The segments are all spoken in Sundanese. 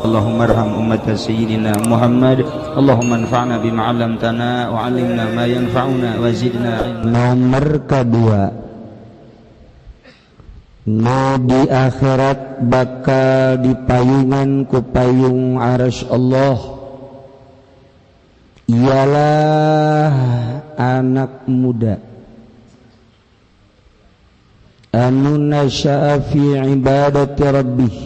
Allahumma arham ummata sayyidina Muhammad. Allahumma anfa'na bima 'allamtana wa 'allimna ma yanfa'una wa zidna ilma. Nomor kedua, nu di akhirat bakal dipayungan ku payung arasy Allah ialah anak muda anu nasya'a fi ibadati rabbih,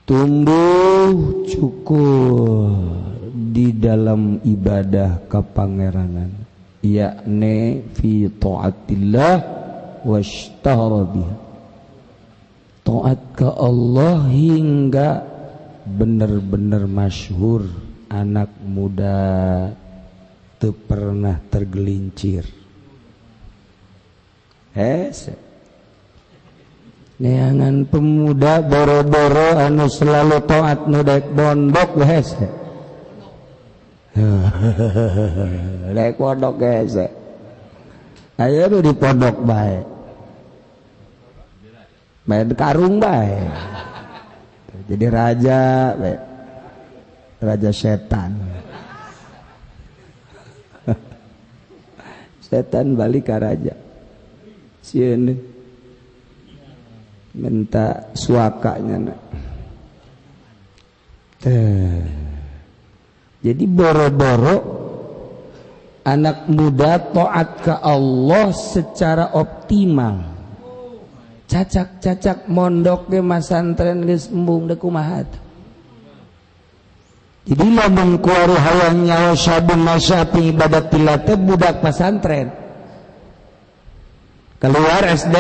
tumbuh cukup di dalam ibadah kepangeranan, yakni fi taatillah washtahara biha, taat ke Allah hingga benar-benar masyhur, anak muda teu pernah tergelincir. Hese neangan pemuda boro-boro anu selalu taat nu daek pondok hese. Daek pondok hese. Aya nu di pondok bae. Main karung bae. Jadi raja bae. Raja setan. Setan balik ka raja. Sieun minta suakanya nak. Jadi boro-boro anak muda taat ke Allah secara optimal. Cacak-cacak mondok ge masantren geus embung deui kumaha. Jadi lamun kuari hayang nyawa sabun masyapi ibadatillah teh budak pasantren. Keluar SD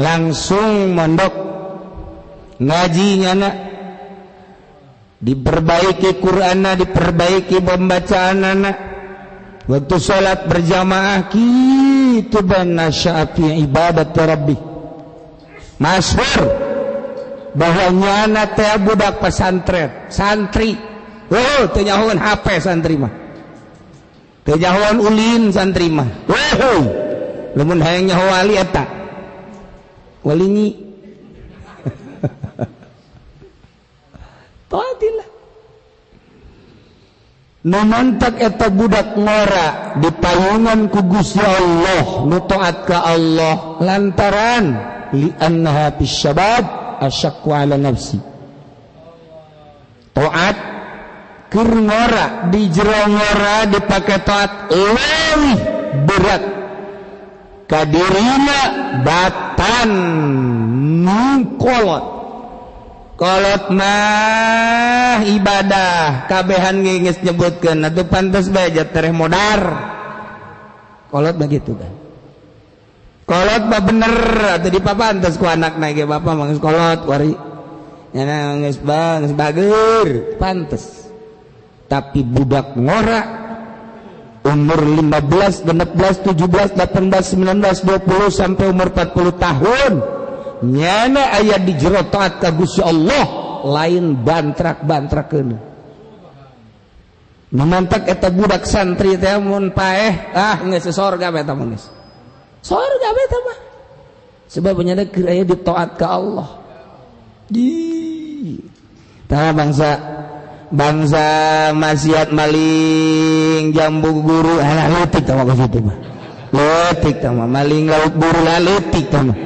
langsung mondok ngaji nyana, diperbaiki Qur'anna, diperbaiki pembacaanana, waktu salat berjamaah kitu ban nasya'a fi ibadat rabbi. Masyhur bahwa nyana teh budak pesantren, santri. Oh, teu nyahoan HP santri mah. Teu nyahoan ulin santri mah. Oh, lamun hayang nyaho wali eta. Walinyi. Taatillah. Nu mantak eta budak ngora dipayungan ku Gusti Allah, nu taat ka Allah lantaran li'annaha fis syabab asyaqqu 'ala nafsi. Taat keur ngora di jero ngora dipake taat leuwih berat kadirina batan nu kolot. Kolot mah ibadah kabehan geus nyebutkeun atuh pantes bae tereh modar. Kolot mah kitu kan. Kolot mah bener atuh dipapantes ku anakna ge bapa mah geus kolot wari. Nya geus bang geus bager pantes. Tapi budak ngora umur 15, 16, 17, 18, 19, 20 sampai umur 40 tahun nyana aya di jero taat ka Gusti Allah lain bantrak-bantrakeun. Nu mantak eta budak santri teh mun paeh ah geus sorga eta mah geus. Sorga eta mah. Sebab nyana keur aya di taat ka Allah. Di tah bangsa maksiat maling jambu guru alah leutik tah mah kitu mah. Leutik tah mah maling lauk buru lah leutik tah mah.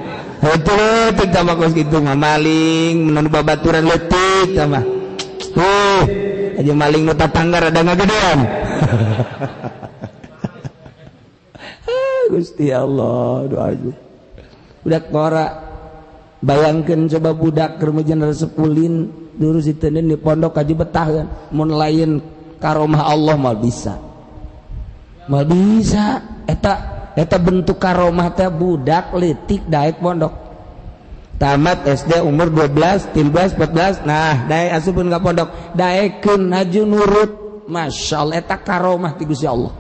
Heuh leutik tah mah kos kitu mah maling mun babaturan leutik tah mah. Huh, aja maling nu tatangga rada ngagedean. Gusti Allah doa aja. Budak ngora bayangkeun coba budak keur resep ulin dulu ditenin di pondok kaji betah kan mun lain karomah Allah mal bisa eta bentuk karomah teh budak leutik daek pondok tamat SD umur 12, 13, 14 nah daek asupun ka pondok daekeun haju nurut masyaallah eta karomah ti Gusti Allah.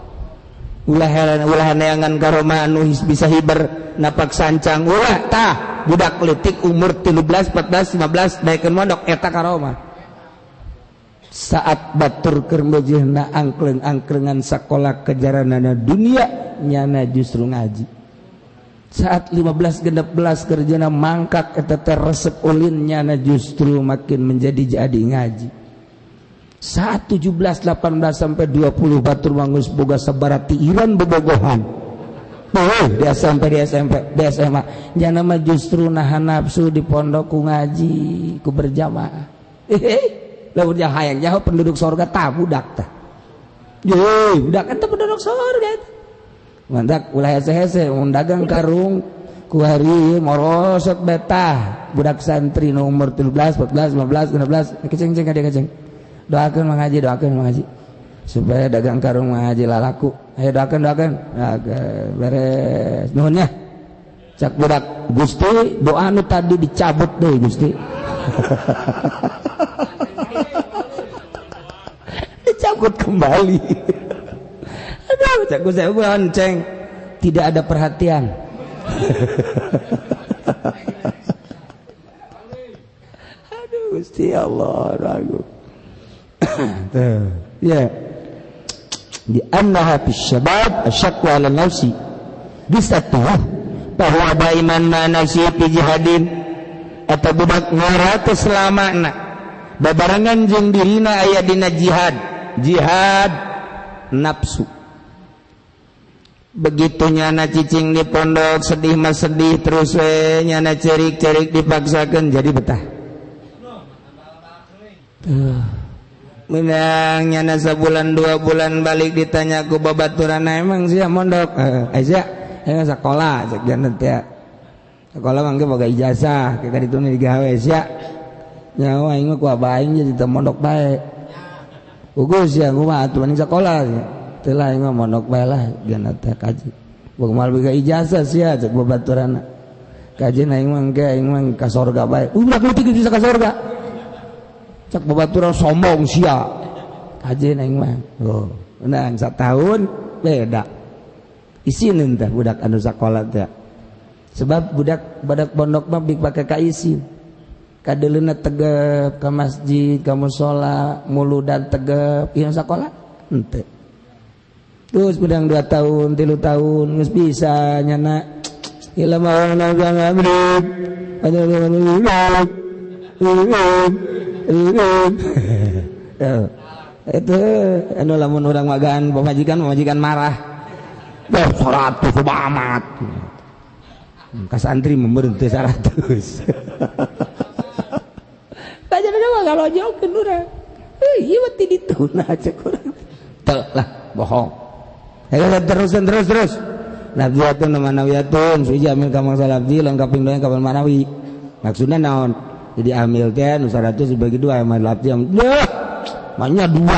Ulah heran ulah neangan karomah anu bisa hiber napak sancang ulah tah budak leutik umur 13, 14, 15 daekeun mondok eta karomah. Saat batur keur mejehna angkleng-angklengan sakola kejaranana dunia nyana justru ngaji. Saat 15 genep belas kerjana mangkak eta teh resep ulinnya na justru makin menjadi jadi ngaji. Saat 17 18 sampai 20 batur mangus boga sabarati iran bobogohan. Oh, di SMP di SMP di SMA nyana mah justru nahan nafsu di pondok ku ngaji ku berjamaah. Lamun hayang nyaho penduduk sorga tah budak tah. Ye, budak eta penduduk sorga eta. Mantak ulah hese-hese mun dagang karung ku hari morosot betah budak santri nu umur 13, 14, 15, 16 keceng-ceng ka dia keceng. Doakeun mengaji, doakeun mengaji. Supaya dagang karung mengaji lalaku. Ayo doakeun, doakeun. Doakeun beres. Nuhun nya. Cak budak Gusti doa nu tadi dicabut deui Gusti. Dicabut kembali. Aduh, cak Gusti lonceng. Tidak ada perhatian. Aduh Gusti Allah, ragu. Tuh, ya. Di annaha fi syabab asyaqqa 'ala nafsi. Bisa tuh bahwa daiman ma nafsi fi jihadin eta budak ngora teh selamana babarengan jeung dirina aya dina jihad, jihad nafsu. Begitu nyana cicing di pondok sedih mah sedih terus we nyana cerik-cerik dipaksakeun jadi betah. Tuh. Menang nyana sebulan dua bulan balik ditanya ku babaturan emang sia mondok sia sekolah cek janten teh sekolah mangke boga ijazah kita dituna digawe sia nyawa aing mah ku abah aing jadi teu mondok bae ugus sia kumaha atuh mending sekolah teu lah aing mah mondok bae lah janten teh kaji boga moal boga ijazah sia cek babaturan kaji aing mah engke aing mah ka sorga bae ulah leutik bisa ka sorga cak babaturan sombong sia kajen aing mah oh menang satahun beda isinin teh budak anu sakola teh sebab budak badak pondok mah bik pake ka isin kadeuleuna tegep ka masjid ka musala muludan tegep ieu sakola henteu terus bedang 2 tahun 3 tahun geus bisa nyana ilmu itu anu lamun urang magaan pamajikan marah. Wah, 100 amat. Ka santri memberhenti 100. Baca mah ngalojokeun urang. Ieu mah ti dituna cek urang. Teu lah, bohong. Ayo terus terus terus. Lafzatun manawiyatun suji amil ka mangsa lafzi lengkaping doang ka manawi. Maksudna naon? Jadi amil teh nu 100 dibagi 2 sama lafzi yang deh, maknya 2.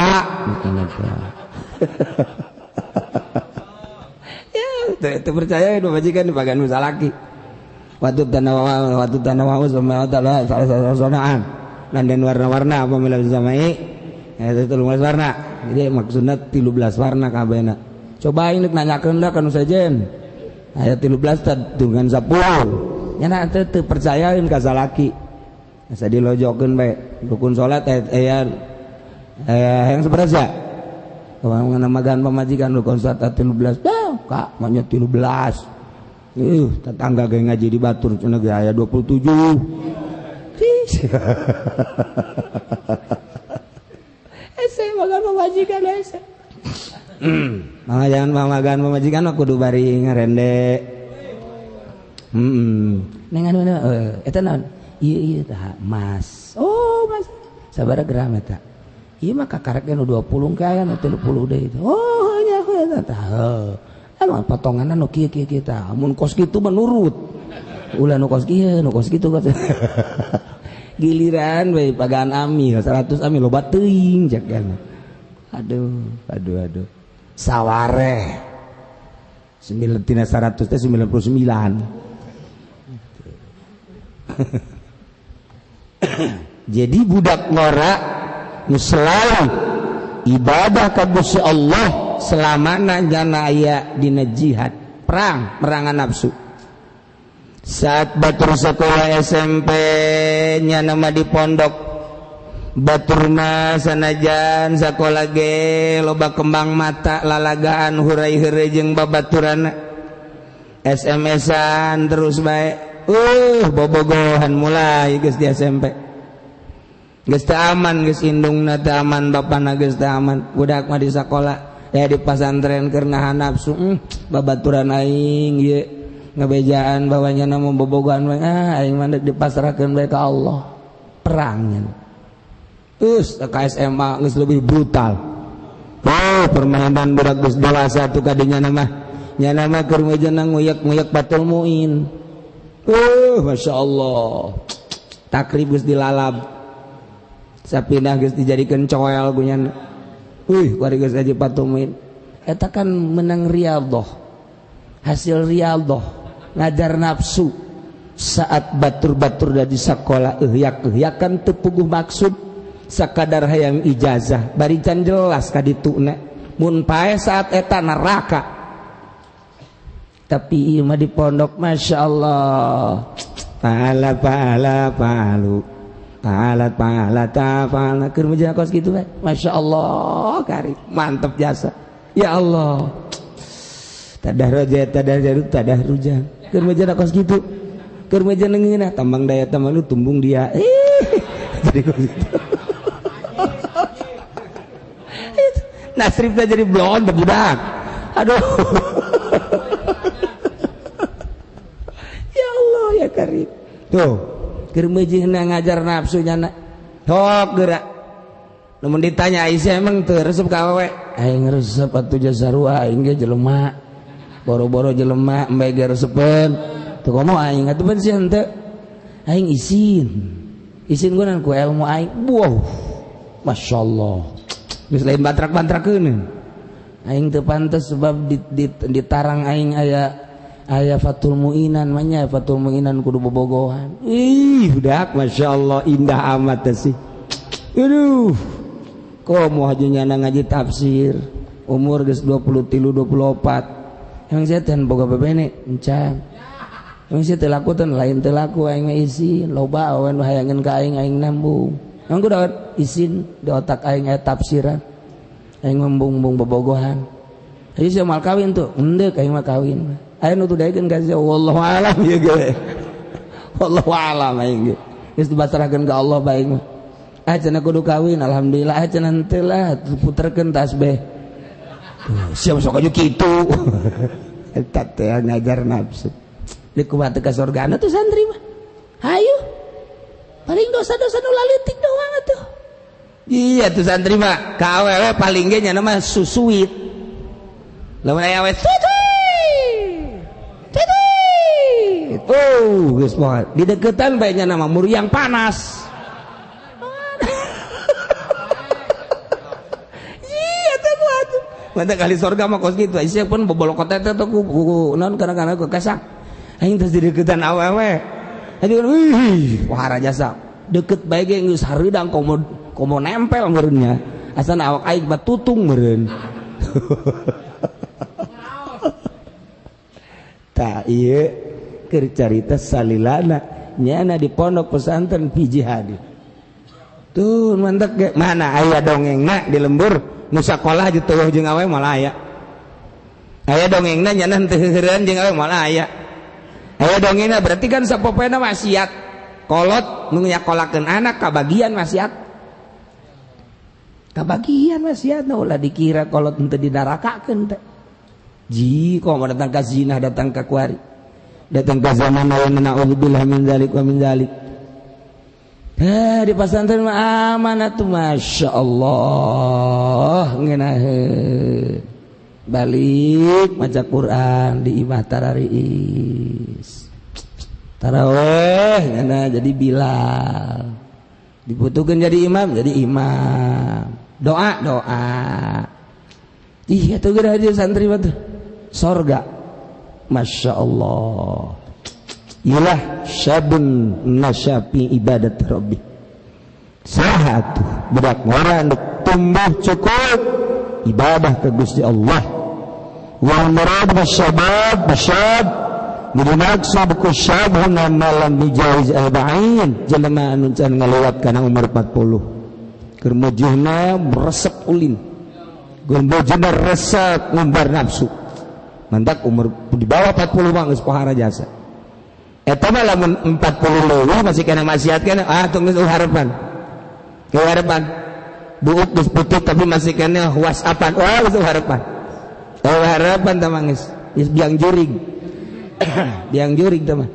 Ya, teu percaya nu majikan dipagan nu salaki. Waktu tanawa sama taala salah-salah dan warna-warna apa milih samai eta 13 warna. Jadi maksudna 13 warna kabehna. Coba ini nanyakeun lah ka nu sejen. Aya 13 dengan 10. Nya teu teu percayaeun ka salaki. Asa dilojokeun bae rukun salat aya yang seberapa? Kalau namagan pamajikan rukun salat 13. Dah, Kak, manya 13. Tetangga ge ngaji di Batur cenah ge aya 27. Ese magan pamajikan ese. Mangga jangan pamagan pamajikan mah kudu bari ngarende. Neng anu eta naon? Ieu ieu tah mas. Oh, mas. Sabaraha gram eta? Ieu mah kakarek nu 20 ke aya nu 30 deui. Oh, nya eta tah. Emang potonganna nu kieu kieu kieu tah. Mun kos kitu mah nurut. Ulah nu kos kieu, nu kos kitu kos. Giliran we pagaan amil 100 amil loba teuing cek kan. Aduh, aduh, aduh. Sawareh. 9 tina 100 teh 99. Jadi budak ngora nu selalu ibadah ka Gusti Allah selamana jana aya dina jihad, perang, perangan nafsu. Saat batur sekolah SMP nya nama di pondok batur mah sanajan sakola ge loba kembang mata lalagaan hurai-heureuy jeung babaturanna. SMS-an terus bae. Bobogohan mulai geus di SMP. Geus teu aman geus indungna teu aman bapana geus teu aman. Budak mah di sakola ya di pasantren keur nahan nafsu, babaturan aing ieu ngabejaan bawanya na bobogohan bae, aing mah deuk dipasrahkeun bae ka Allah. Perangnya. Terus ke SMA geus lebih brutal. Oh, permainan budak geus dewasa tuh kadinya mah. Nyana mah keur meujana nguyak-nguyak Fathul Muin. Masya Allah. Takrib geus dilalap. Sapindah geus dijadikeun coel gunyana. Kuari geus aja Fathul Muin. Eta kan menang riyadhah. Hasil riyadhah, ngajar nafsu. Saat batur-batur dari sekolah euhyak-euhyakan teu puguh maksud sakadar hayang ijazah. Bari can jelas ka dituna. Mun paeh saat eta neraka. Tapi ieu mah di pondok Masya Allah. Pahala pahala palu. Pahala pahala ta pahala keur meujana kos kitu bae. Masya Allah kari mantep jasa. Ya Allah. Tadah roja tadah jaru tadah rujang. Keur meujana kos kitu. Keur meujana ngeunah tambang daya tambang lu tumbung dia. Jadi kos kitu. Nasribna jadi blon budak. Aduh. Ya Allah ya Karim. Tuh, keur meujeuhna ngajar nafsunya na. Sok geura. Lamun ditanya Aisyah emang teu resep ka awewe? Aing resep atuh jasarua aing ge jelema. Boro-boro jelema embe ge resepeun. Teu komo aing atuh ban sia henteu. Aing isin. Isin gunan ku ilmu aing. Wow. Masyaallah. Geus lain bantrak-bantrakeun. Aing teu pantes sebab di tarang aing aya Fathul Muinan mah Fathul Muinan kudu bobogohan. Ih, budak masyaallah indah amat teh sih. Aduh. Komo haji nyana ngaji tafsir. Umur geus 23 24. Emang sia teh boga bebene encan. Emang sia teu laku teh lain teu laku aing mah isin. Loba awewe nu hayangeun ka aing aing nambung. Emang kudu isin di otak aing aya tafsiran. Aing membung-bung bobogohan. Ayo sia moal kawin tuh. Endek aing mah kawin. Aing nu daekeun ka sia wallahu alam ieu ge. Wallahu alam aing ge. Geus dipasrahkeun ka Allah bae mah. Ah cenah kudu kawin alhamdulillah, ah cenah henteu lah puterkeun tasbih. Tuh, sia sok aja kitu. Eta teh ngajar nafsu. Deuk kumaha teu ka sorgana tuh santri mah. Hayu. Paling dosa-dosa nu laleutik doang atuh. Iya tuh santri mah ka awewe paling ge nya mah susuit. Lamun aya awewe tutui. Tuh geus moal dideketan bae nya nama muriang panas. Iya teh atuh. Mantap kali sorga mah kos kitu. Sia pun bobolokot teh teh ku naon kadang-kadang ku kasak. Aing teh dideketan awewe. Aing wih, wah jasa. Deket bae ge geus hareudang komo nempel meureunnya. Asana awak aing mah tutung meureun. Tah ieu keur carita salilana nyana di pondok pesantren Piji Hadi. Tuh mantep ge mana aya dongengna di lembur nu sakolah jeung teueuh jeung awewe moal aya. Aya dongengna nyana henteu heureun jeung awewe moal aya. Aya dongengna berarti kan sapopoena maksiat. Kolot nu nyakolakeun anak kabagian maksiat. Kabagian maksiat ulah dikira kolot henteu didarakakeun teh. Ji kok mau datang ka zina datang ka kuari. Datang ka zaman ayeuna naudzubillah min zalik wa min zalik. Di pesantren mah aman atuh masyaallah ngeunaheun. Balik maca Quran di imah tarariis. Taraweh ngana jadi Bilal. Dibutuhkeun jadi imam jadi imam. Doa doa. Ih atuh geura hadir santri mah tuh. Sorga. Masya Allah. Ilah syabun nasyapi ibadat rabbi. Saha tuh budak ngora nu tumbuh cukup ibadah ke Gusti Allah. Wal murad bisyabab bisyab dimaksud ku syabun malam bijaiz arba'in jelema anu can ngalewat kana umur 40. Keur mujihna resep ulin. Keur mujihna resep ngumbar nafsu. Mantak umur di bawah 40 mah geus pohara jasa. Eta mah lamun 40 leuwih masih kena maksiat kana ah tong geus harapan. Eueuh harapan. Buuk geus putih tapi masih kena whatsappan. Wah geus harapan. Eueuh harapan tah mah geus biang juring. Biang juring tah mah.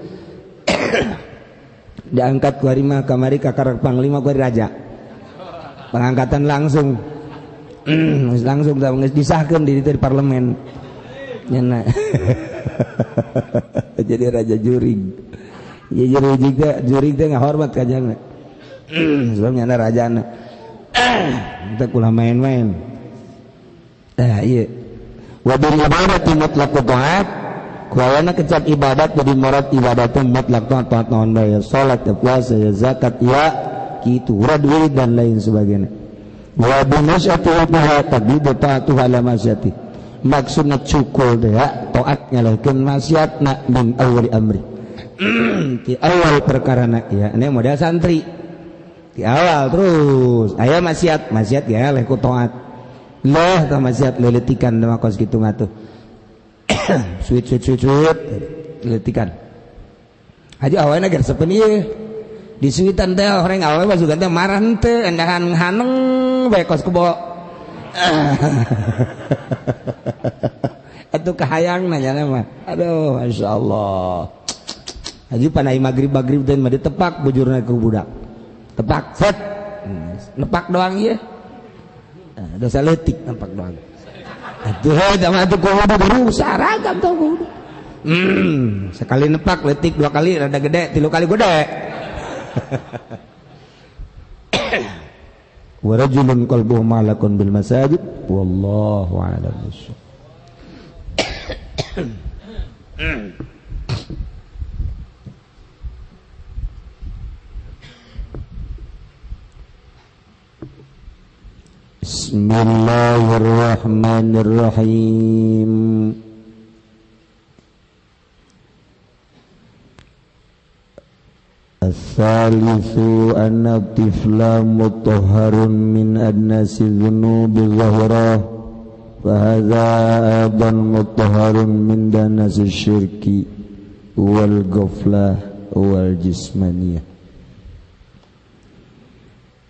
Diangkat ku hari mah kamari ka karak panglima ku hari raja. Pengangkatan langsung. Langsung tah geus disahkeun di ditu di parlemen. Nyana. Jadi raja juring. Ya juring teh juring teh ngahormat ka jana. Sebab nyana rajana. Kita kula main-main. Tah ieu. Wa bil ibadati mutlaqu ta'at. Kuayana kecap ibadat jadi murad ibadatnya mutlak taat taat naon bae, salat, ya puasa, ya zakat, ya kitu, urad wirid dan lain sebagainya. Wa bi masyati wa taqdidu ta'atuhu ala masyati. Maksudna cukul teh taat ngalahkeun maksiatna min awali amri. Di awal perkarana ya, ini model santri. Di awal terus aya maksiat, maksiat ya leh ku taat. Leh tah maksiat leuletikan mah kos kitu mah tuh. Suit suit suit suit letikan aja awalnya agar sepen ieu disuitan teh orang awewe mah sugan teh marah henteu endahan haneng bae kos kebo. Atuh kahayangna nya mah. Aduh masyaallah. Haji panai magrib-magrib teh mah ditepak bujurna ku budak. Tepak set. Nepak doang ieu. Dosa leutik nepak doang. Aduh, sama itu kudu seragam tuh kudu. Sekali nepak letik, dua kali rada gede, tilu kali gede. Wa rajulun qalbuhu ma'laqun bil masajid wallahu a'lam bissawab. Bismillahirrahmanirrahim. As-salisu anna tifla mutahharun min adnasi dhunubi zahirah fa hadza aidan mutahharun min danasi syirki wal ghaflah wal jismaniyah.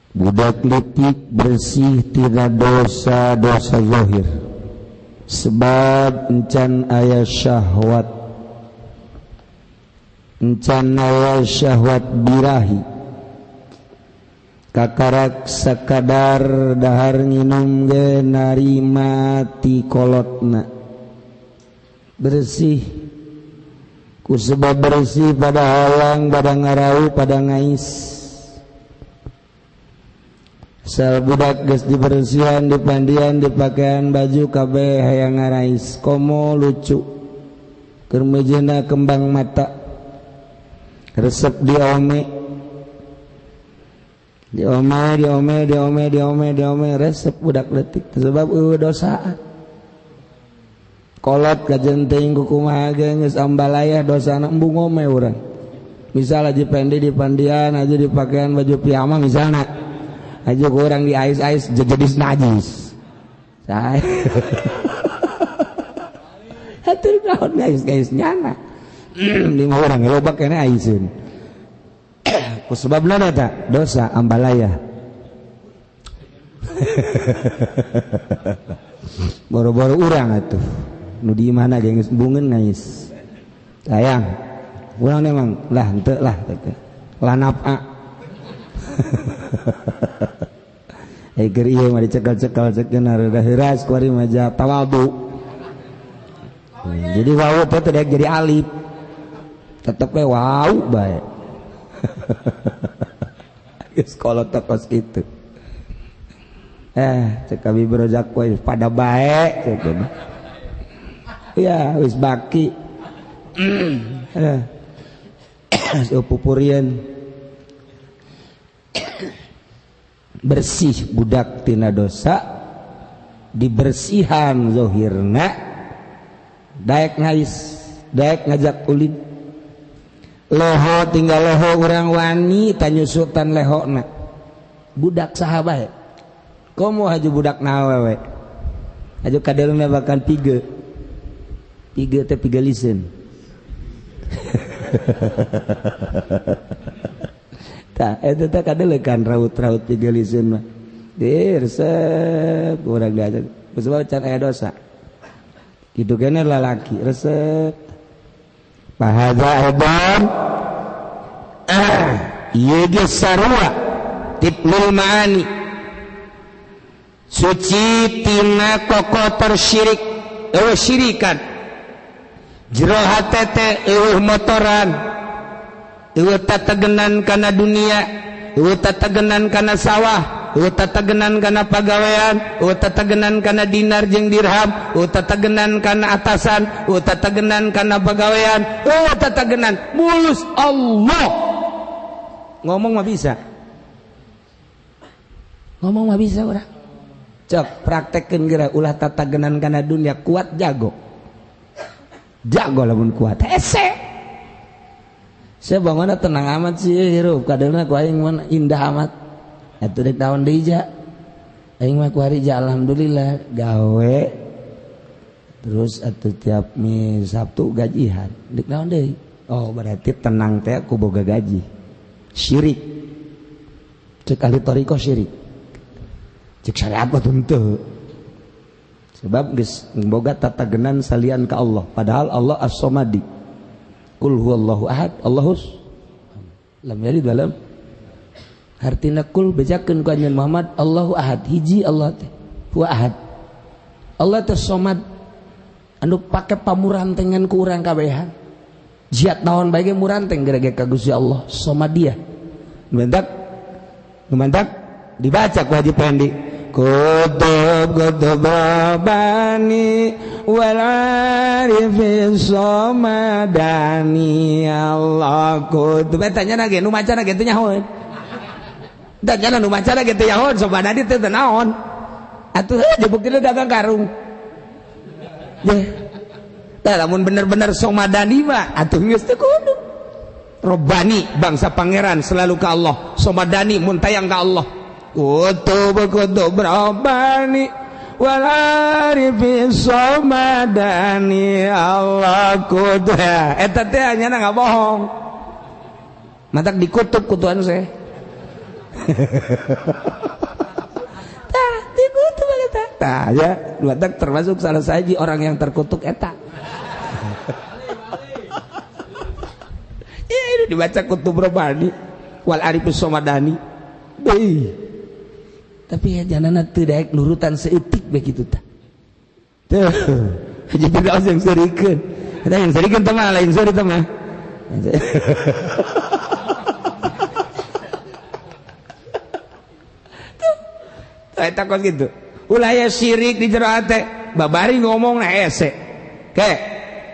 Budak letik bersih tina dosa-dosa zahir sebab encan aya syahwat, encan aya syahwat birahi, kakarak sakadar dahar nginum ge narima ti kolotna bersih ku sebab bersih pada halang pada ngarau pada ngais. Sel budak geus dibersihan, dipandian, dipakaian baju kabeh hayang ngarais komo lucu keur meujeuhna kembang mata resep diome diome diome diome diome diome resep budak leutik sebab eueuh dosaan kolot kajen teuing kumaha ge geus ambalayah dosana embung ngome urang. Misal aja pendi dipandian aja dipakaian baju piyama misalna aja kurang di ais-ais jadi najis. Saya hatur naon guys-guys nyana. Lima orang loba kene aiseun. Ku sebabna eta dosa ambalaya. Boro-boro urang atuh. Nu di imahna ge geus bungeun ngais. Sayang. Urang memang lah henteu lah teh. Lanapa. Eger ieu mah dicekel-cekel cekeun rada heuras kuari mah tawadu. Jadi wau teh teu jadi alif. Tetep we wau bae. Geus kolot kos kitu. Cek kami berojak we pada bae cek. Ya wis baki. Pupurian bersih budak tina dosa dibersihan zohirna daek ngais daek ngajak ulin leho tinggal leho urang wani tanyusutan lehona budak saha bae komo haju budak nawewe haju kadeluna bahkan pige Pige teh pigaliseun. Tah eta teh kadelekan raut-raut pigaliseun mah. Deui resep urang diajar. Sebab can aya dosa. Kitu kene lalaki resep. Bahadza aidan ieu ge sarua tiplul maani. Suci tina kokotor syirik, eueuh syirikan. Jero hate teh eueuh motoran, eueuh tategenan kana dunia, eueuh tategenan kana sawah, eueuh tategenan kana pagawean, eueuh tategenan kana dinar jeung dirham, eueuh tategenan kana atasan, eueuh tategenan kana pagawean, eueuh tategenan mulus Allah. Ngomong mah bisa. Ngomong mah bisa urang. Cok praktekkeun geura ulah tatagenan kana dunia, kuat jago. Jago lamun kuat. Hese. Saya bangunna tenang amat sih hirup, kadeuna ku aing mah indah amat. Atuh dek naon deui ja. Aing mah ku hari ja alhamdulillah gawe. Terus atuh tiap mi Sabtu gajihan. Dek naon deui? Oh berarti tenang teh ku boga gaji. Syirik. Cek ahli thariqah syirik. Cek syariat mah henteu. Sebab geus boga tatagenan salian ka Allah, padahal Allah As-Samadi. Qul huwallahu ahad, Allahus lam yalid walam. Hartina kul bejakeun ku anjeun Muhammad Allahu ahad, hiji Allah teh. Huwa ahad. Allah teh somad. Anu pake pamurantengan ku urang kabehan. Jiat naon bae ge muranteng gara-gara ka Gusti Allah, Somadiyah. Numantak dibaca ku Haji Pendi. Kutub kutub Rabbani wal arifin somadani Allah kutub. Eta nya ge nu macana ge teu nyahoeun. Eta nya nu macana ge teu nyahoeun somadani teh teu naon. Atuh dibuktina dagang karung. Yeh. Tah lamun bener-bener somadani mah atuh geus teu kudu. Robbani bangsa pangeran selalu ka Allah, somadani mun tayang ka Allah. Kutub kutub Rabbani wal arifin somadani Allah kutub. Eta teh nya nggak bohong. Matak dikutuk kutuan saya. Tah dikutuk eta. Tah ya, matak termasuk salah sahiji orang yang terkutuk eta. Ya ini dibaca kutub Rabbani wal arifin somadani. Beuh. Tapi ya janana teu daek nurutan seutik begitu tah. Tuh, jadi tidak yang serikeun. Eta yang serikeun teh mah lain seuri teh mah. Tuh, eta kos kitu. Ulah aya syirik di jero hate, babari ngomongna hese. Ke,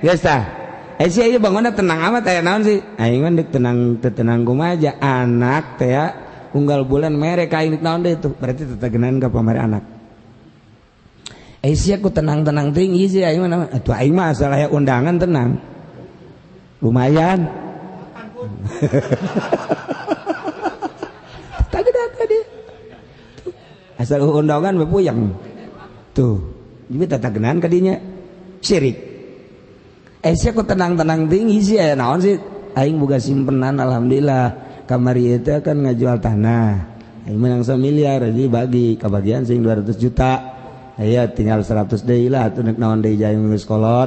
geus tah. Eh si ieu bangunna tenang amat aya naon sih? Aing mah deuk tenang teu tenang kumaha aja anak teh ya. Unggal bulan mere ka aing naon deui tuh, berarti tetegenan ka pamere anak. Eh sia ku tenang-tenang teuing ieu sih aing mah atuh aing mah asal aya undangan tenang. Lumayan. Tageda dia. Asal undangan we puyeng. Tuh, jadi tetegenan ka dinya syirik. Eh sia ku tenang-tenang teuing ieu sih aya naon sih? Aing boga simpenan alhamdulillah. Kamari itu kan ngajual tanah. Aing menang 1 miliar jadi bagi kebagian sing 200 juta. Aya tinggal 100 deui lah atuh nek naon deui jaing geus kolot.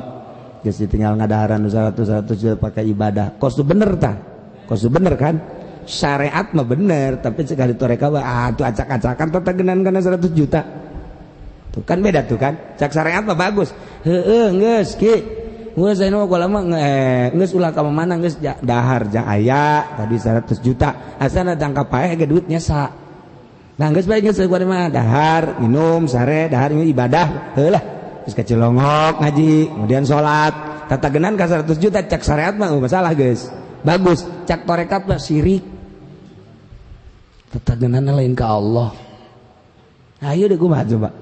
Geus tinggal ngadaharan 100 juta pakai ibadah. Kos bener tah. Kos bener kan? Syariat mah bener, tapi sekali toreka mah atuh acak-acakan tetegenan kana 100 juta. Tuh kan beda tuh kan? Cak syariat mah bagus. Heueuh geus ki. Geus ayeuna mah lama geus ulah ka mana geus dahar jang aya tadi 100 juta asana jangka paeh ge duitnya sa. Nah geus bae geus gua mah dahar minum sare dahar ibadah heuh lah geus ka Cilongok ngaji kemudian salat tatagenan ka 100 juta cak syariat mah masalah geus bagus cak tarekat mah syirik tatagenan lain ka Allah. Ayo deh kumaha coba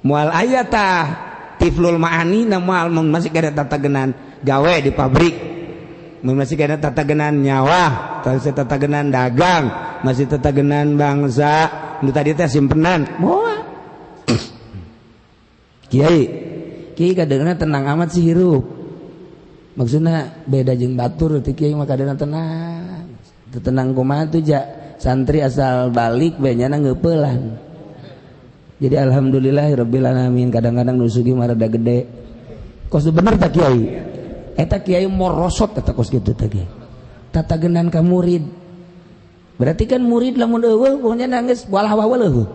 moal aya tah tiflul ma'ani na moal masih kada tatagenan gawe di pabrik, masih kada tatagenan nyawa, masih tatagenan dagang, masih tatagenan bangsa, nu tadi teh simpenan. Moal. Kiai, kiai kadangna tenang amat sih hirup. Maksudna beda jeung batur teh kiai mah kadana tenang. Teu tenang kumaha tuh ja santri asal balik bae nyana ngeupelan. Jadi alhamdulillahirabbil alamin kadang-kadang nu sugih mah rada gede. Kos bener tak kiai? Eta kiai morosot eta kos kitu teh kiai. Tatagenan ka murid. Berarti kan murid lamun eueuh pokoknya nangis walah walah eueuh.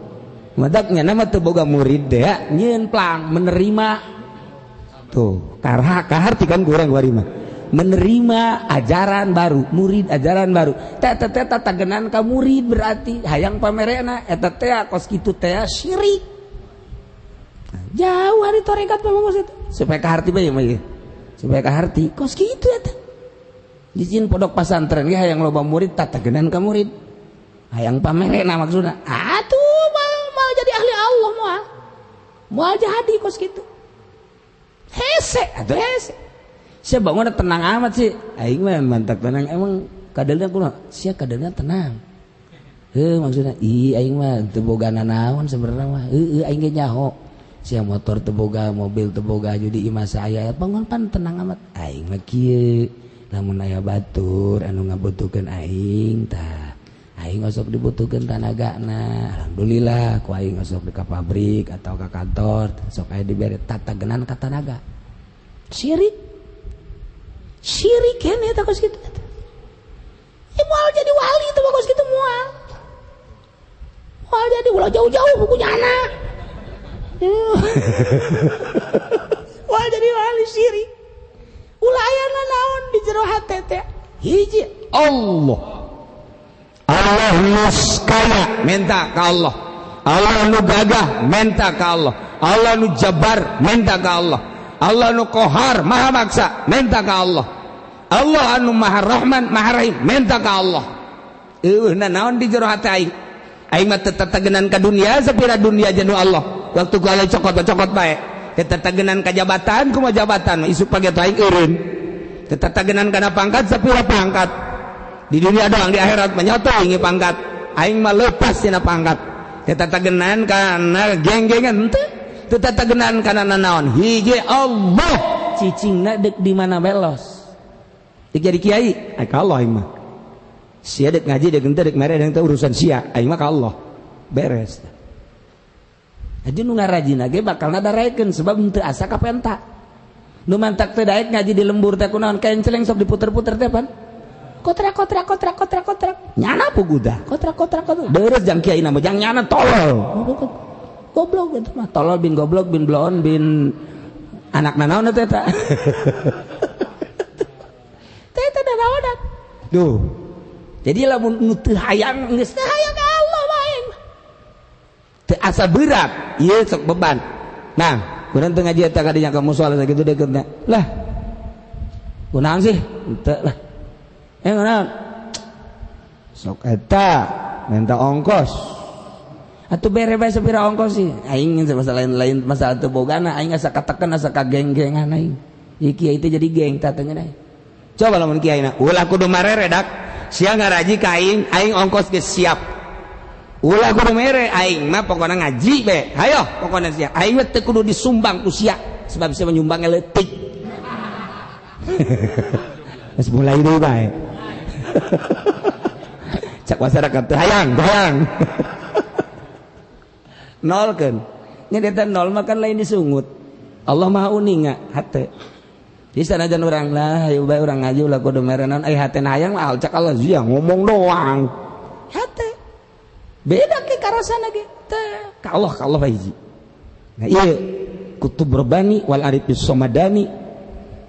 Matak nya mah teu boga murid teh nyieun plang menerima tuh karha kaharti kan kurang kuari mah. Menerima ajaran baru, murid ajaran baru. Teh teh teh tatagenan ka murid berarti hayang pamerena eta teh kos kitu teh syirik. Jauh hari tarekat mah kos itu. Supaya kaharti bae mah ieu. Supaya kaharti kos kitu eta. Dijin pondok pasantren ge hayang loba murid tatagenan ka murid. Hayang pamerena maksudna. Atuh mal jadi ahli Allah moal. Moal jadi kos kitu. Hese atuh hese. Sia bangun tenang amat sih. Aing mah mantak tenang emang kadelna kumaha? Sia kadelna tenang. Heuh maksudna ih aing mah teu boga nanaon sebenarnya mah. Heueuh aing ge nyaho. Sia motor teu boga, mobil teu boga jadi imah saya bangun pan tenang amat. Aing mah kieu. Lamun aya batur anu ngabutuhkeun aing tah. Aing osok dibutuhkeun tanagana. Alhamdulillah ku aing osok di ka pabrik atau ka kantor sok aya dibere tatagenan ka tanaga. Syirik. Syirik kan eta kos kitu. Moal jadi wali teh kos kitu moal. Moal jadi ulah jauh-jauh buku nyana. Moal jadi wali syirik. Ulah aya naon di jero hate teh. Hiji Allah. Allah nu kaya minta ka Allah. Allah nu gagah minta ka Allah. Allah nu jabar minta ka Allah. Allah nu kohar maha maksa minta ka Allah. Allah anu maha rahman maha rahim minta ka Allah. Eueuh naon di jero hate aing. Aing mah tetep tegenan ka dunia sapira dunia jeung Allah. Waktu ku alai cokot-cokot bae. Tetep tegenan ka jabatan kumaha jabatan isuk page aing eureun. Tetep tegenan kana pangkat sapira pangkat. Di dunia doang di akhirat mah nyoto aing pangkat. Aing mah lepas tina pangkat. Tetep tegenan kana geng-gengan henteu. Tetep tegenan kana nanaon. Hiji Allah cicingna deuk di mana belos. Dek jadi kiai, ai ka Allah aing mah. Sia dek ngaji dek henteu dek mere dek urusan sia, aing mah ka Allah. Beres. Aja nu ngarajina ge bakal nadaraekeun sebab henteu asa ka penta. Nu mantak teu daek ngaji di lembur teh kunaon kenceleng sok diputer-puter teh pan. Kontrak kontrak kontrak kontrak kontrak. Nyana puguda. Kontrak kontrak kontrak. Beres jang kiai nama jang nyana tolol. Goblok gitu mah. Tolol bin goblok bin bloon bin anak nanaon teh eta. Teh eta nanaonan. Duh. Jadi lamun nu teu hayang geus teu hayang ka Allah bae. Teu asa berat, ieu sok beban. Nah, kunaon teu ngaji eta kadinya ka musala sakitu dekeutna. Lah. Kunaon sih? Henteu lah. Kunaon? Sok eta minta ongkos. Atuh bere bae sapira ongkos sih. Aing masalah lain-lain masalah teu bogana aing asa katekan asa kageng-gengan aing. Ieu kiai teh jadi geng tah teh ngeunah. Coba lamun kiai na ulah kudu marere dak. Sia ngaraji ka aing, aing ongkos geus siap. Ulah kudu mere aing mah pokona ngaji be. Hayo pokona sia. Aing mah teu kudu disumbang ku sia sebab sia menyumbangnya leutik. Geus mulai deui bae. Cak masyarakat teh hayang, hayang. Nol kan. Nya eta nol mah kan lain disungut. Allah Maha uninga hate. Di sanajan urang lah, hayu bae urang ngaji ulah kudu merenan ai hate hayang mah cak Allah sia ngomong doang. Hate. Beda ke karasana ge. Teh ka Allah ka Allah hiji. Nah ieu kutub rabbani wal arifis somadani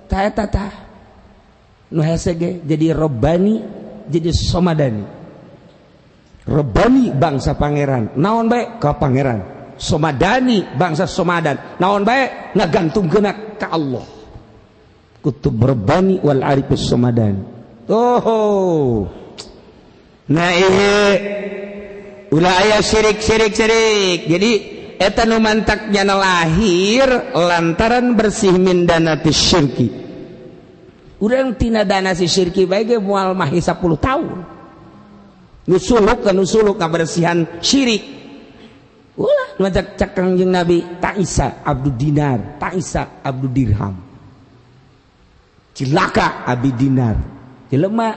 ta eta tah. Nu hese ge jadi robbani jadi somadani. Rabbani bangsa pangeran, naon bae ka pangeran. Somadani bangsa somadan, naon bae ngagantungkeun ka Allah. Kutub rabbani wal arifis somadani. Oh. Nah ieu ulah aya syirik syirik syirik. Jadi eta nu mantak nyana lahir lantaran bersih min danati syirki. Urang tina dana si syirki bae ge moal mahi 10 tahun. Nu suluk ka nu suluk kabersihan syirik. Ulah nu cak cak Kangjeng Nabi ta'isa abdu dinar, ta'isa abdu dirham. Cilaka abi dinar. Jelema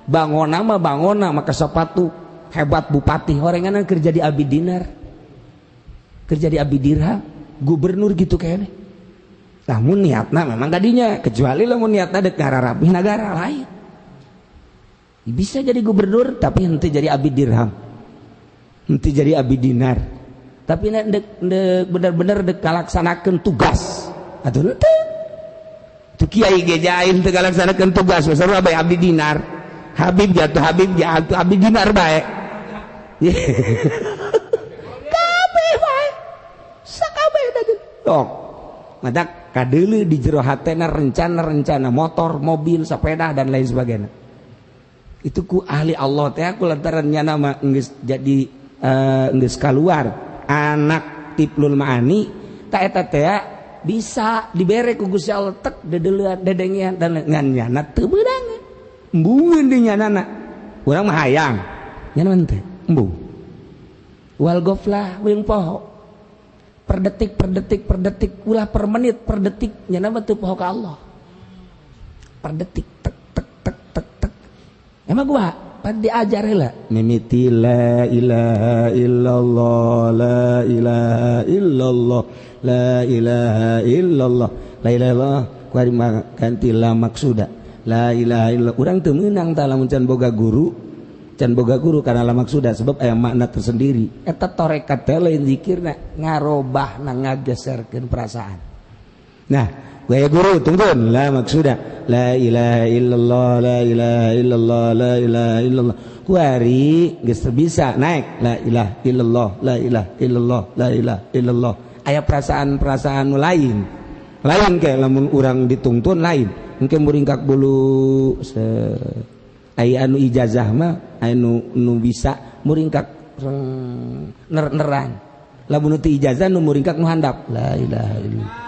bangona mah bangona maka sepatu hebat bupati horengan kerja di abi dinar. Kerja di abi dirham, gubernur gitu kayaknya. Namun niatna memang tadinya kecuali lamun niatna dek ngararapih nagara lain. Bisa jadi gubernur tapi henteu jadi abi dirham. Henteu jadi abi dinar. Tapi dek bener-bener dek ngalaksanakeun tugas. Atuh henteu. Tu kiai ge jain teu ngalaksanakeun tugas, sarua bae abdi dinar. Habib jatuh habib jatuh abdi dinar bae. Kabeh bae. Sakabeh da tok. Madak kadeuleu di jero hatena rencana-rencana motor, mobil, sepeda dan lain sebagainya. Itu ku ahli Allah teh aku lantaran nyana mah geus jadi geus kaluar anak tiplul maani ta eta teh bisa dibere ku Gusti Allah tek dedeulean dedengean dan ngan nyana teu meunang. Embungeun di nyanana. Urang mah hayang. Nyana mah teh embung. Wal goflah jeung poho. Per detik per detik per detik ulah per menit per detik nyana mah teu poho ka Allah. Per detik tek tek tek tek tek. Emang gua pan diajar heula mimiti la ilaha illallah la ilaha illallah la ilaha illallah la ilaha illallah kuari ganti la maksuda la ilaha illallah. Urang teu meunang tah lamun can boga guru karena la maksuda sebab aya makna tersendiri. Eta tarekat teh lain zikirna ngarobahna ngageserkeun perasaan. Nah, gaya guru tungtun la maksuda la ilaha illallah la ilaha illallah la ilaha illallah kuari geus bisa naik la ilaha illallah la ilaha illallah la ilaha illallah. Aya perasaan-perasaan nu lain lain kayak lamun urang ditungtun lain engke muringkak bulu aya anu ijazah mah anu nu bisa muringkak ner-neran lamun teu ijazah nu muringkak nu handap la ilaha illallah.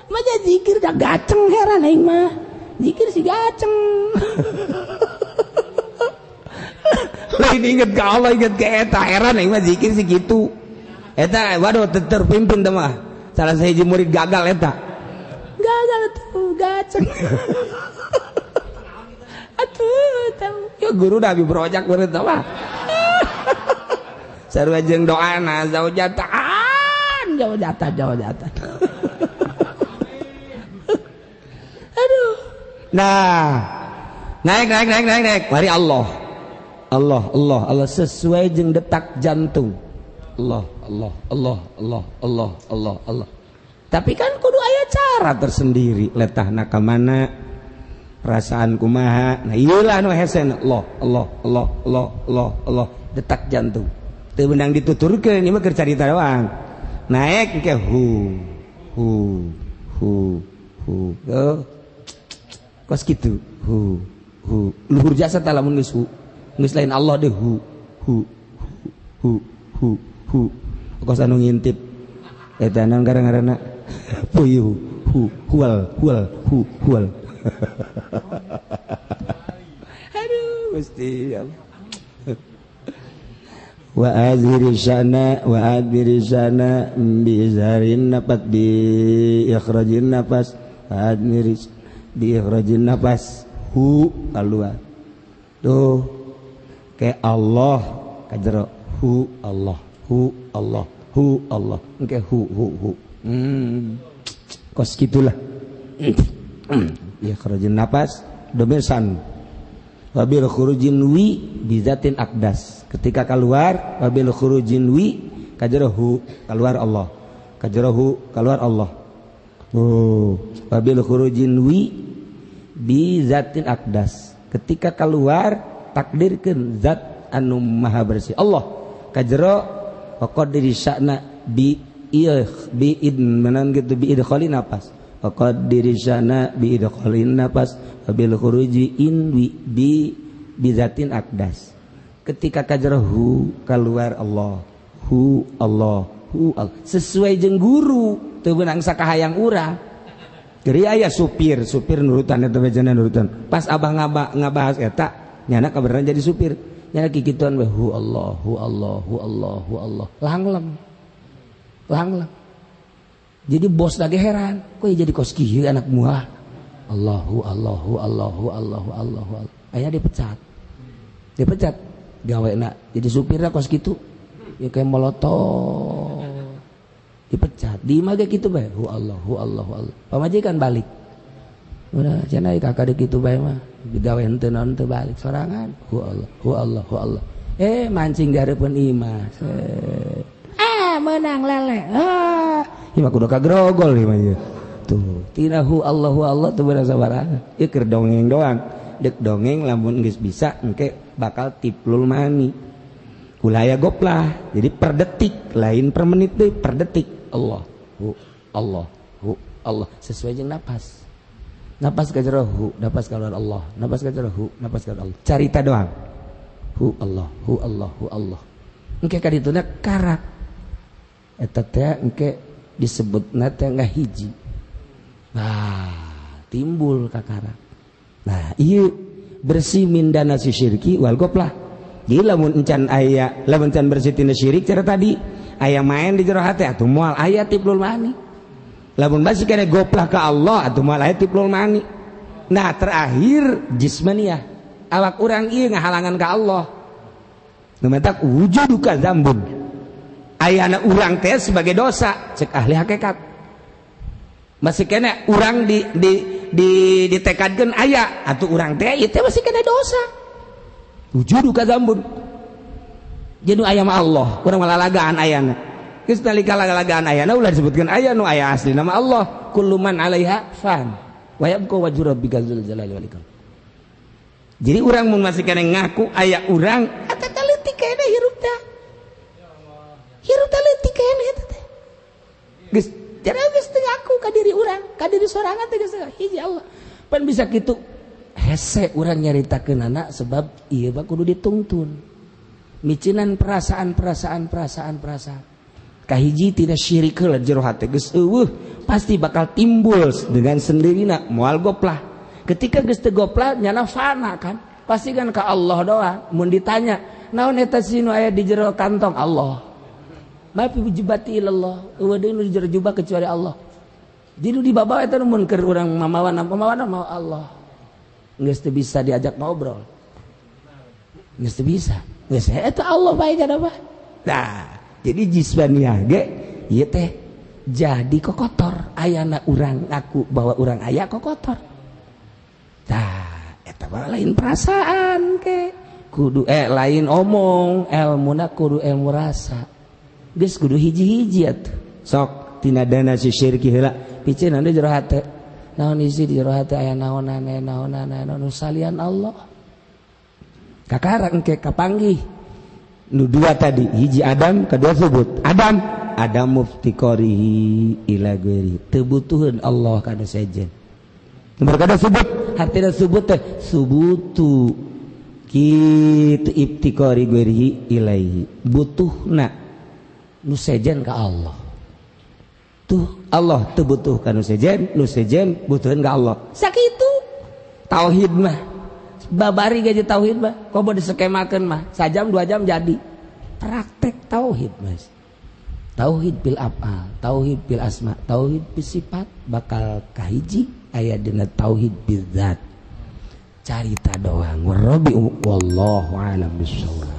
Manya zikir dah gaceng heran aing mah. Zikir si gaceng. Lain inget ke Allah inget ke eta heran aing mah zikir si kitu. Eta waduh terpimpin teh mah. Salah sahiji murid gagal eta. Gagal tuh gaceng. Atuh tahu. Ya guru dah dibrojak murid teh mah. Sarua jeung doana zaujatan zaujatan zaujatan. Aduh. Nah, naik naik naik naik naik. Mari Allah. Allah Allah Allah sesuai jeung detak jantung. Allah Allah Allah Allah Allah Allah Allah. Tapi kan kudu aya cara tersendiri letahna ka mana perasaan kumaha. Nah, ieulah nu hese Allah Allah Allah Allah Allah Allah detak jantung. Teu meunang dituturkeun ieu mah keur carita doang. Naik ke hu hu hu hu. Oh. Kos kitu hu hu. Luhur jasa tah lamun geus hu. Geus lain Allah deh hu hu hu hu hu. Kos anu ngintip. Eta naon gara-garana puyuh hu hual hual hu hual. Aduh Gusti Allah. Wa azhiri syana wa adbiri syana bi izharin nafas bi ikhrajin nafas wa admiri bi ikhrajin nafas hu keluar tuh kayak Allah kajero hu Allah hu Allah hu Allah engke hu hu hu kos gitulah ikhrajin nafas domirsan wabil khurujin wi bizatin akdas. Ketika keluar wabil khurujin wi kajrohu keluar Allah kajrohu keluar Allah. Oh, wabil khurujin wi bizatin akdas. Ketika keluar takdirkeun zat anu maha bersih Allah kajro wa qadri sya'na bi bi id menan gitu bi idkhalin nafas wa qadri sya'na bi idkhalin nafas wabil khuruji in wi bi bizatin akdas. Ketika kajrohu keluar Allah hu Allah hu Allah sesuai jeung guru teu meunang sakahayang urang. Jadi aya supir nurutan eta bejana nurutan. Pas abah ngabahas eta nyana kabeneran jadi supir. Nyana kikituan we hu Allah hu Allah hu Allah hu Allah. Langlem. Langlem. Jadi bos lagi heran, kok jadi kos kieu anak buah. Allahu Allahu Allahu Allahu Allahu. Akhirnya dipecat. Dipecat gawena. Jadi supirnya kos kitu. Ya kayak molotov. Dipecat. Di imah ge kitu bae. Hu Allahu Allahu Allah. Pamajikan balik. Udah cenah kakak deuk kitu bae mah. Digawe henteu naon teu balik sorangan. Hu Allah, hu Allah, hu Allah. Mancing di hareupeun imah. Ah, menang lele. Ah, imah kudu kagrogol imah ieu. Tuh, tina hu Allah hu Allah teu beunang sabaraha. Ieu keur dongeng doang. Deuk dongeng lamun geus bisa engke bakal tiplul mani. Ulah aya goplah. Jadi per detik, lain per menit deui, per detik. Allah, hu Allah, hu Allah sesuai jeung napas. Napas ka jero hu, napas ka Allah, napas ka jero hu, napas ka Allah. Carita doang. Hu Allah, hu Allah, hu Allah. Engke ka dituna karak. Eta teh engke disebutna teh ngahiji. Nah, timbul kakara. Nah, ieu bersih mindana si syirki wal goplah. Jadi lamun encan aya, lamun encan bersih tina syirik cara tadi, aya main di jero hate atuh moal aya tiplul mani. Lamun masih kena goplah ke Allah atuh moal aya tiplul mani. Nah, terakhir jismaniyah. Awak urang ieu ngahalangan ka Allah. Nu mentak wujuduka zambun. Ayana urang teh sebagai dosa cek ahli hakikat. Masih kena urang di ditekadkeun aya atuh urang teh ieu teh masih kena dosa. Wujuduka zambun. Jadi aya mah Allah, urang malalagaan ayana. Geus nalika lalagaan ayana ulah disebutkeun aya nu aya asli nama Allah. Kullu man 'alaiha fan wa yabqa wajhu rabbika dzul jalali wal ikram. Jadi urang mun masih kena ngaku aya urang eta teh leutik kene hirup teh. Hirup teh leutik kene eta teh. Geus jadi geus teu ngaku ka diri urang, ka diri sorangan teh geus hiji Allah. Pan bisa kitu hese urang nyaritakeunana sebab ieu mah kudu ditungtun. Micinan perasaan perasaan perasaan perasaan. Kahiji tidak syirik heula jero hate geus eueuh pasti bakal timbul dengan sendirina moal goplah. Ketika geus teu goplah nyana fana kan, pasti kan ka Allah doang. Mun ditanya, naon eta si nu aya di jero kantong Allah. Ma fi jibati ilallah, eueuh deui nu di jero jubah kecuali Allah. Jadi nu dibabawa eta mun keur urang mamawan mamawan mau Allah. Geus teu bisa diajak ngobrol. Geus teu bisa. Geus eta Allah bae kada mah. Nah, jadi jismaniah ge ieu teh jadi kokotor. Ayana urang ngaku bahwa urang aya kokotor. Tah, eta mah lain perasaan ke. Kudu lain omong, elmuna kudu ilmu rasa. Geus kudu hiji-hiji atuh. Sok tina dana si syirki heula, piceun anu jero hate. Naon isi di jero hate aya naonane naonane nu salian Allah. Kakara engke kapanggih. Nu dua tadi, hiji Adam, kedua subut. Adam, Adam muftiqarihi ila ghairi. Teu butuheun Allah kana sejen. Nomor kada subut, hartina subut teh subutu kitu ibtiqari ghairihi ilaihi. Butuhna nu sejen ka Allah. Tuh Allah teu butuh ka nu sejen butuheun ka Allah. Sakitu tauhid mah. Babari gaji tauhid mah, komo diskemakeun mah, sajam 2 jam jadi. Praktek tauhid, Mas. Tauhid bil af'al, tauhid bil asma, tauhid bil sifat bakal kahiji aya dina tauhid bil zat. Carita doang. Warabbi wallahu a'lam bissawab.